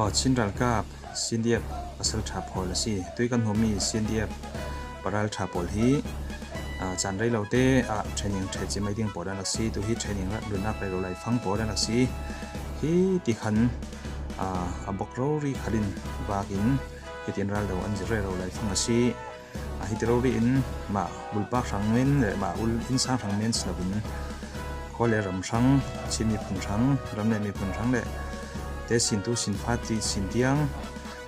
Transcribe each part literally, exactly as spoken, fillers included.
Aw, Chin ralkap C N D F pasalṭha pawl a si. Tui kan hmuhmi C N D F paralṭha pawl hi, aa, caan rei lote ah training ṭheh cimai ding pawl an rak si. Tu hi training rak lunnak rero laifang pawl an rak si. Hi ti khan, aa, a bok rori khalin vakin hitin ral do an zir rero laifang a si. Aa, hiti rori in mah bulpak hrang men le mah ul innsang hrang men si loin khaw le ram hrang, Chin miphun hrang, ram le miphun hrang le te sintu sinfa ti sin tiang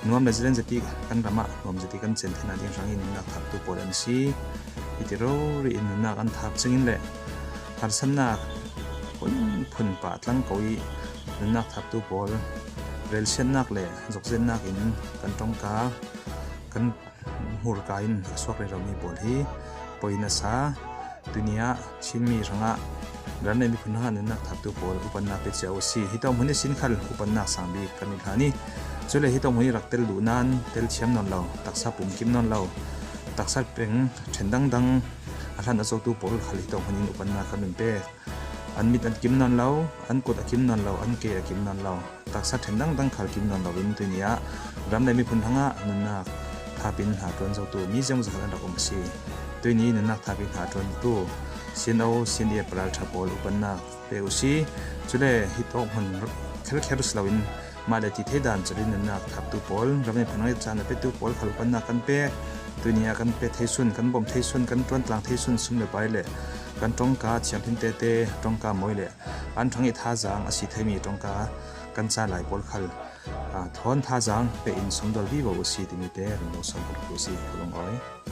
nuam le zalen zati kan ramah nuam zati kan cen theihna ding hrangin nunnak thaptu pawl an si. Hiti rori in nunnak an thap cingin le harsatnak phunphun pah tlang ko i nunnak thaptu pawl relsiatnak le zokzennak in kan ṭongka kan hmurka in a suak reromi pawl hi poi nasa. Tuni ah Chinmi hrangah ram le miphun hrangah nunnak thaptu pawl upannak pe cia uh si. Hitawk hmun ihsin khal upannak sangbik kan ulhlan i, cule hitawk hmun i rak tel duh nan tel thiam nawn lo, taksa pumkim nawn lo, taksa peng ṭhen dangdang a hlan a zotu pawl khal hitawk hmun in upannak kan un pek. An mit an kim nawn lo, an kut a kim nawn lo, an ke a kim nawn lo, taksa ṭhen dangdang khal kim nawn loin tuini ah ram le miphun hrangah nunnak thapin hna ṭuan zotu mi ziangzat an rak um a si. Tuini nunnak thapin hna ṭuantu C N O, C N D F paralṭha pawl upannak pe uh si. Cule hitawk hmun kherkher si loin mah le ti thei dan cawlin nunnak thaptu pawl, ram le miphun hrang i caan a petu pawl khal upannak kan pek. Tuini ah kan pe thei sun, kan bawm thei sun, kan ṭuan tlang thei sun, sum le pai le kan ṭongka thianghlim tete ṭongka mawi le an hrang i thazaang a si theimi ṭongka kan ca lai pawl khal, aa, thawn thazaang pe in sawmdawl vivo uh si timi te run lo sawm pawl uh si. Ka lungawi.